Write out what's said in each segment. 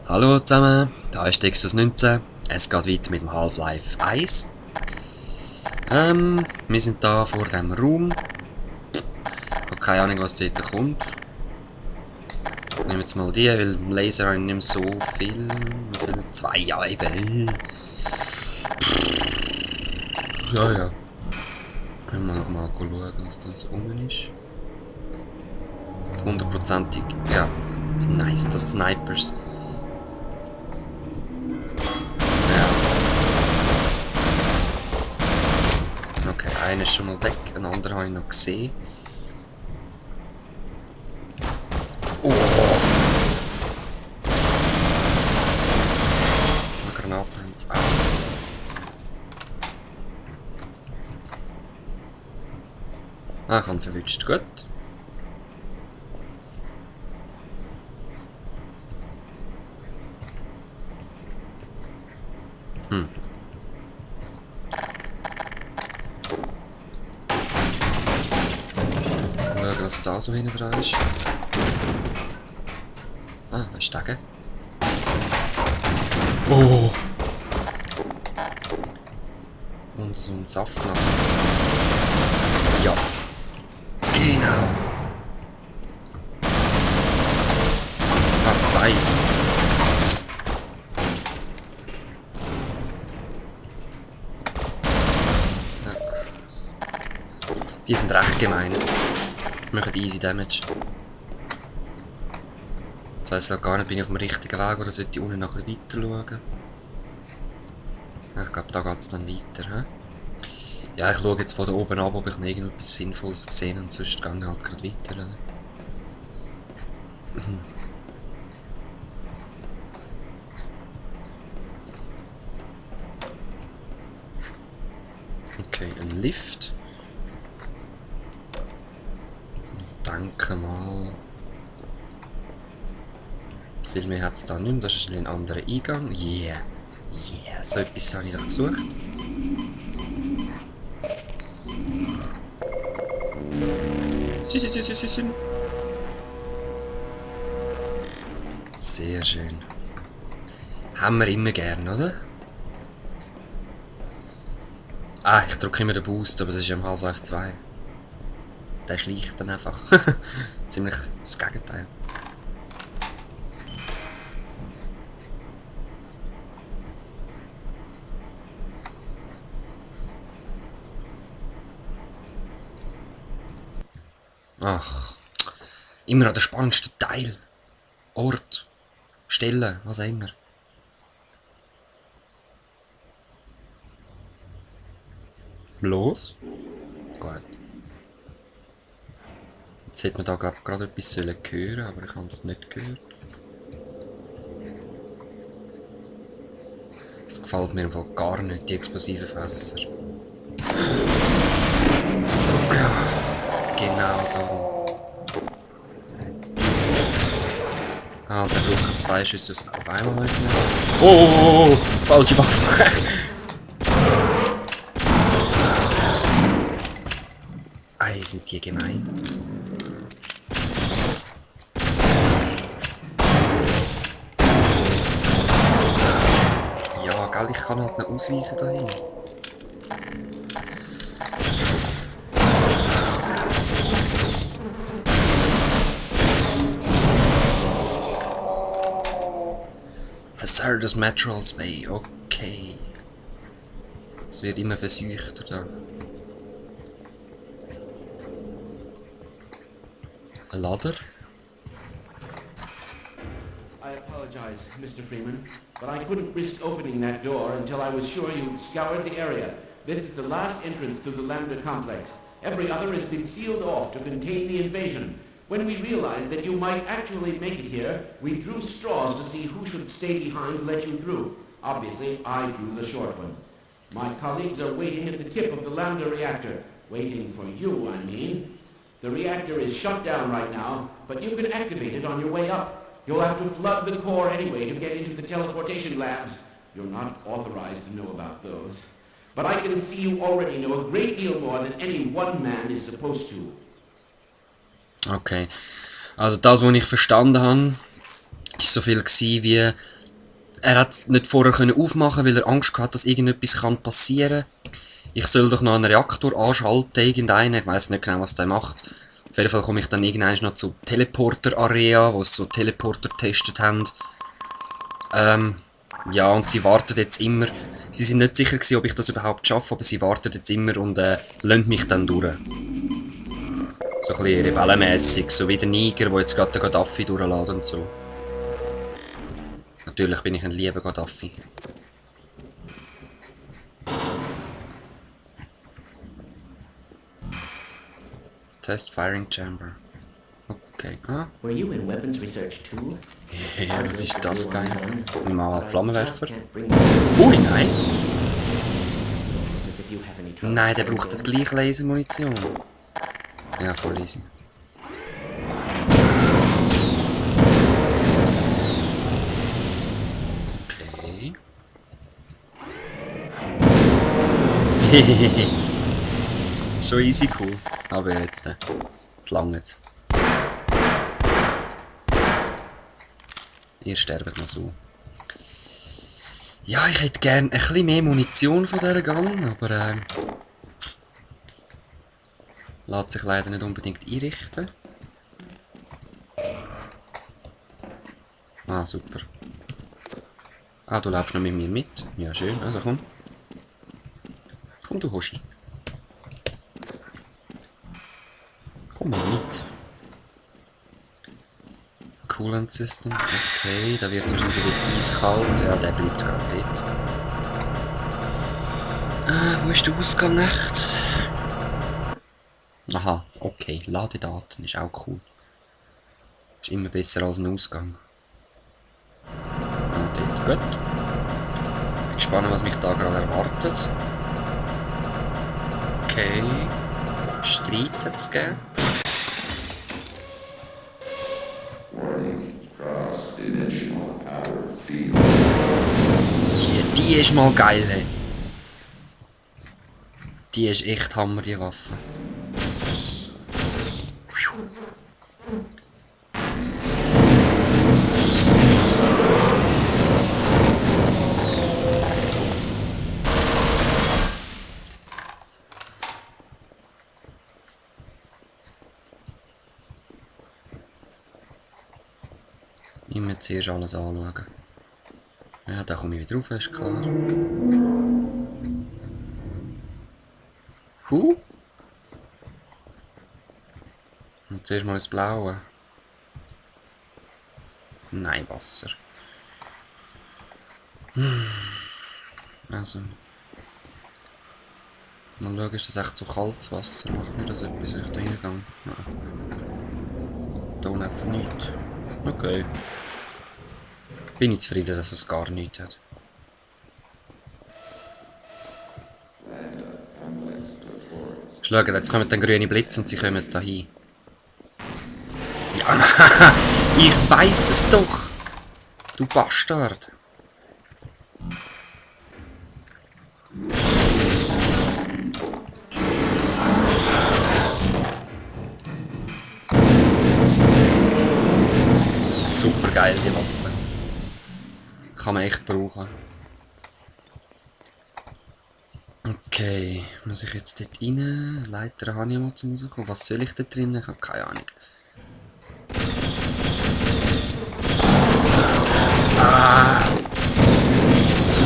Hallo zusammen, da ist Dexus 19. Es geht weiter mit dem Half-Life 1. Wir sind da vor dem Raum. Ich habe keine Ahnung, was dort kommt. Ich nehme jetzt mal die, weil im Laser habe ich nicht mehr so viel. Wie viel? 2, ja eben. Ja. Wenn wir noch mal schauen, was das rum ist. 100%ig, ja. Nice, das Snipers. Okay, einer ist schon mal weg, einen anderen habe ich noch gesehen. Oh! Eine Granate haben sie auch. Ah, ich habe ihn verwünscht, gut. Schauen, was da so hinten dran ist. Ah, ein Stegen. Oh! Und so ein Saftnasen. Ja. Genau. Ah, 2. Ja. Die sind recht gemein. Machen easy Damage. Jetzt weiss ich gar nicht, bin ich auf dem richtigen Weg oder sollte ich unten noch ein bisschen weiter schauen? Ja, ich glaube, da geht es dann weiter. He? Ja, ich schaue jetzt von da oben ab, ob ich noch irgendetwas Sinnvolles gesehen habe, sonst gehe ich halt gerade weiter. Oder? Okay, ein Lift. Ich denke mal. Viel mehr hat es da nicht mehr. Das ist ein anderer Eingang. Yeah. So etwas habe ich doch gesucht. Sehr schön. Haben wir immer gern, oder? Ah, ich drücke immer den Boost, aber das ist ja im Half-Life 2. Der schleicht dann einfach. Ziemlich das Gegenteil. Ach, immer an der spannendsten Teil. Ort, Stelle, was auch immer. Los? Gut. Jetzt hätte man da gerade etwas hören sollen, aber ich habe es nicht gehört. Das gefällt mir im Fall gar nicht, die explosiven Fässer. Ja, genau darum. Ah, der braucht gerade 2 Schüsse auf einmal nicht mehr. Oh, falsche Waffe. Ei, sind die gemein. Ja, gell, ich kann halt nicht ausweichen dahin. Hazardous Material Spray, okay. Es wird immer verseuchter da. Ein Lader? I apologize, Mr. Freeman, but I couldn't risk opening that door until I was sure you'd scoured the area. This is the last entrance to the Lambda complex. Every other has been sealed off to contain the invasion. When we realized that you might actually make it here, we drew straws to see who should stay behind to let you through. Obviously, I drew the short one. My colleagues are waiting at the tip of the Lambda reactor. Waiting for you, I mean. The reactor is shut down right now, but you can activate it on your way up. You'll have to flood the core anyway to get into the teleportation labs. You're not authorized to know about those. But I can see you already know a great deal more than any one man is supposed to. Okay. Also das, was ich verstanden habe, ist so viel gewesen wie... Er hat es nicht vorher können aufmachen, weil er Angst hatte, dass irgendetwas passieren kann. Ich soll doch noch einen Reaktor anschalten, irgendeinen. Ich weiss nicht genau, was der macht. Auf jeden Fall komme ich dann irgendwann noch zur Teleporter-Area, wo sie so Teleporter getestet haben. Ja, und sie warten jetzt immer. Sie sind nicht sicher gewesen, ob ich das überhaupt schaffe, aber sie warten jetzt immer und lassen mich dann durch. So ein bisschen rebellenmässig, so wie der Niger, der jetzt gerade den Gaddafi durchlässt und so. Natürlich bin ich ein lieber Gaddafi. Test Firing Chamber. Okay, ah. Were you in weapons research too? Ja, was ist das geil? Nimm mal einen Flammenwerfer. Can't bring Ui, nein! if you have any trouble. Nein, der braucht das gleiche Lasermunition. Ja, voll easy. Okay. Schon easy cool. Aber jetzt, jetzt lange jetzt. Ihr sterbt noch so. Ja, ich hätte gerne ein bisschen mehr Munition von dieser Gun, aber lässt sich leider nicht unbedingt einrichten. Ah, super. Ah, du läufst noch mit mir mit. Ja, schön. Also komm. Komm, du Hoshi. Komm mal mit. Coolant System. Okay, da wird es wahrscheinlich wieder eiskalt. Ja, der bleibt gerade dort. Wo ist der Ausgang echt? Aha, okay. Ladedaten ist auch cool. Ist immer besser als ein Ausgang. Ah, dort. Gut. Bin gespannt, was mich da gerade erwartet. Okay. Streit hat es gegeben. Die ist mal geil, hey. Die ist echt Hammer, die Waffe. Immer zuerst alles anschauen. Ja, da komme ich wieder rauf, ist klar. Und zuerst mal das Blaue. Nein, Wasser. Also. Mal schauen, ist das echt so kaltes Wasser? Macht mir das etwas, wenn ich da reingehe? Nein. Da hat es nichts. Okay. Bin ich zufrieden, dass es gar nichts hat. Schauen, jetzt kommen dann grüne Blitze und sie kommen da hin. Ja, ich weiss es doch! Du Bastard! Super geil, die Waffe. Kann man echt brauchen. Okay, muss ich jetzt dort rein? Leiter habe ich mal zum rauskommen. Was soll ich da drin? Ich habe keine Ahnung. Ah!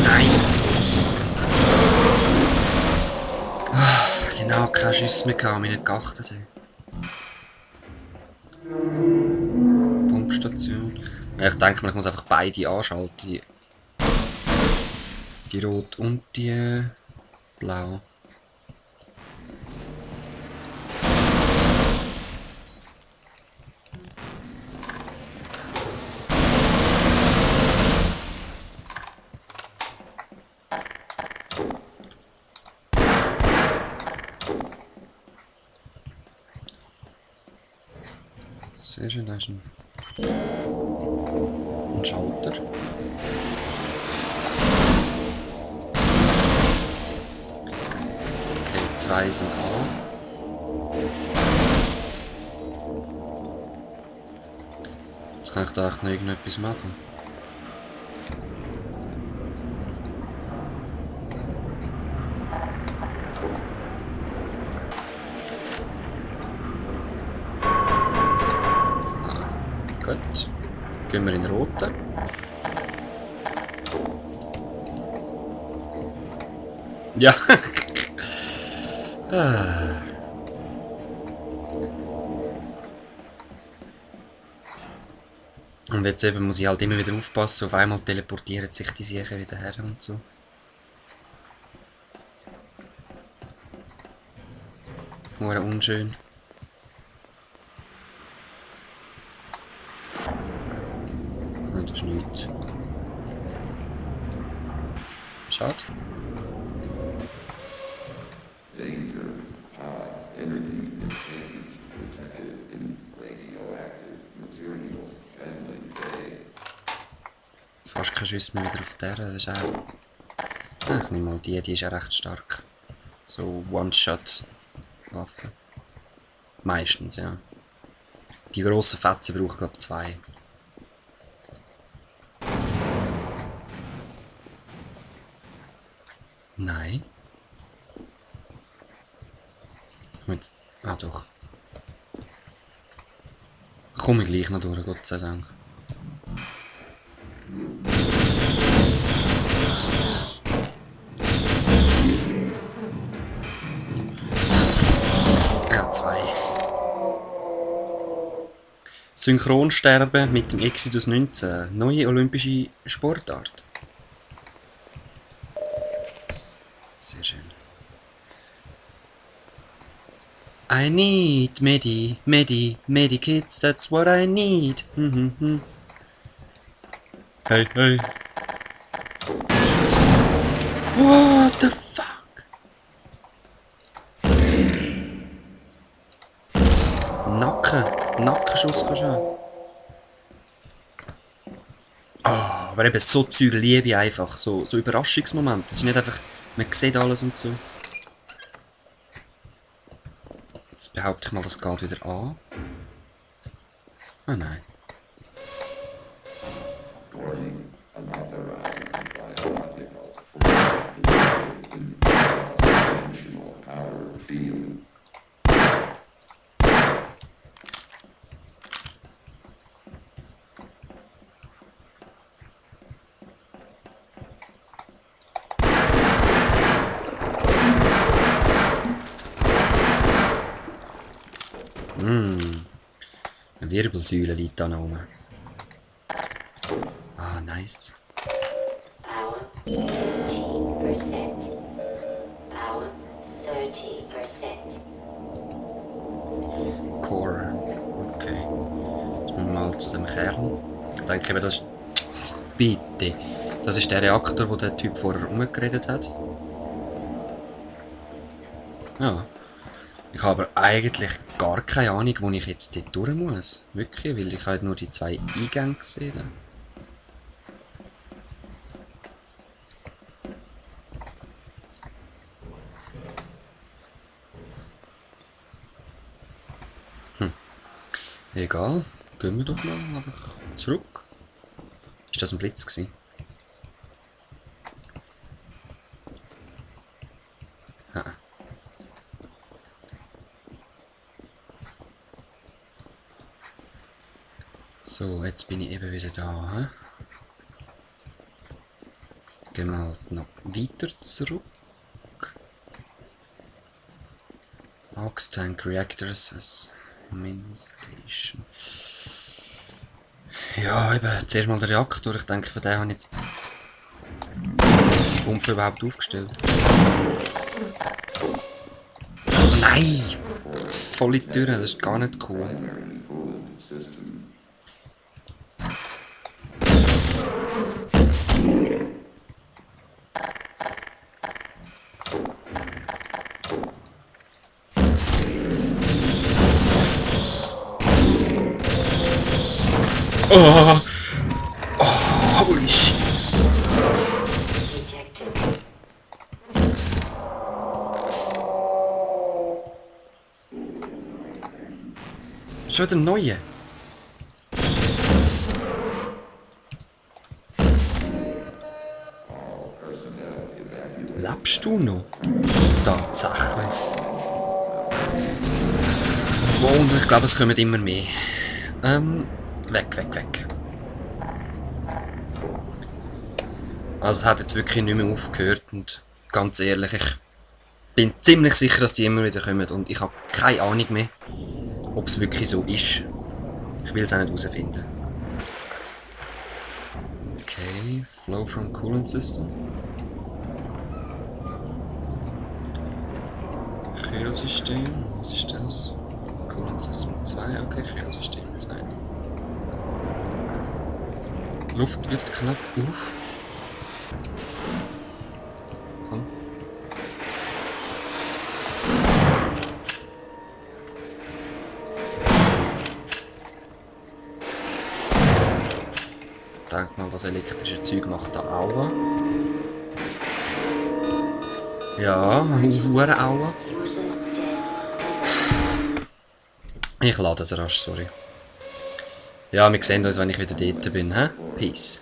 Nein! Ah, genau, keine Schüsse mehr gehabt, mich nicht geachtet. Pumpstation. Ja, ich denke mal, ich muss einfach beide anschalten. Die rot und die blau. Sehr schön, da ist ein Schalter. Okay, 2 sind an. Jetzt Kann ich da echt noch irgendetwas machen? Gut. Gehen wir in den roten. Ja. Und jetzt eben muss ich halt immer wieder aufpassen, auf einmal teleportieren sich die Siechen wieder her und so. Nur unschön. Und das ist nichts. Schade. Fast kein Schuss mehr wieder auf der. Das ist auch... Ich nehme mal die ist ja recht stark. So One-Shot-Waffen. Meistens, ja. Die grossen Fetzen brauche ich glaube ich 2. Nein. Mit... Ah doch. Komme ich gleich noch durch, Gott sei Dank. Ja, 2. Synchronsterben mit dem Exodus 19. Neue olympische Sportart. Sehr schön. I need Medikits, that's what I need. Hey, hey. What the fuck? Nackenschuss kannst du haben. Ah, aber eben so Zeug liebe ich einfach. So Überraschungsmomente. Es ist nicht einfach, man sieht alles und so. Jetzt behaupte ich mal, das geht wieder an. Ah nein. Eine Wirbelsäule liegt da noch oben. Ah, nice. Power 50%. Power 30%. Core. Okay. Jetzt müssen wir mal zu dem Kern. Ich denke eben, das ist... Ach, bitte. Das ist der Reaktor, wo der Typ vorher umgeredet hat. Ja. Ich habe aber eigentlich gar keine Ahnung, wo ich jetzt dort durch muss. Wirklich, weil ich halt nur die 2 Eingänge gesehen. Egal, gehen wir doch mal einfach zurück. Ist das ein Blitz gewesen? Ha. So, jetzt bin ich eben wieder da. He? Gehen wir halt noch weiter zurück. Aux Tank Reactors as Main Station. Ja, eben, zuerst mal der Reaktor. Ich denke, von dem habe ich jetzt die Pumpe überhaupt aufgestellt. Oh nein! Volle Türe, das ist gar nicht cool. Oh, holy shit. Ejected. Schon wieder neue. Lebst du noch? Tatsächlich. Wow, und ich glaube, es kommen immer mehr. Weg. Also es hat jetzt wirklich nicht mehr aufgehört und ganz ehrlich, ich bin ziemlich sicher, dass die immer wieder kommen und ich habe keine Ahnung mehr, ob es wirklich so ist. Ich will es auch nicht herausfinden. Okay, Flow from Coolant System. Kühlsystem, was ist das? Coolant System 2, okay, Kühlsystem 2. Luft wird knapp auf. Komm. Ich denke mal, das elektrische Zeug macht da Aua. Ja, hure Aua. Ich lade es rasch, sorry. Ja, wir sehen uns, wenn ich wieder dort bin, hä? Peace.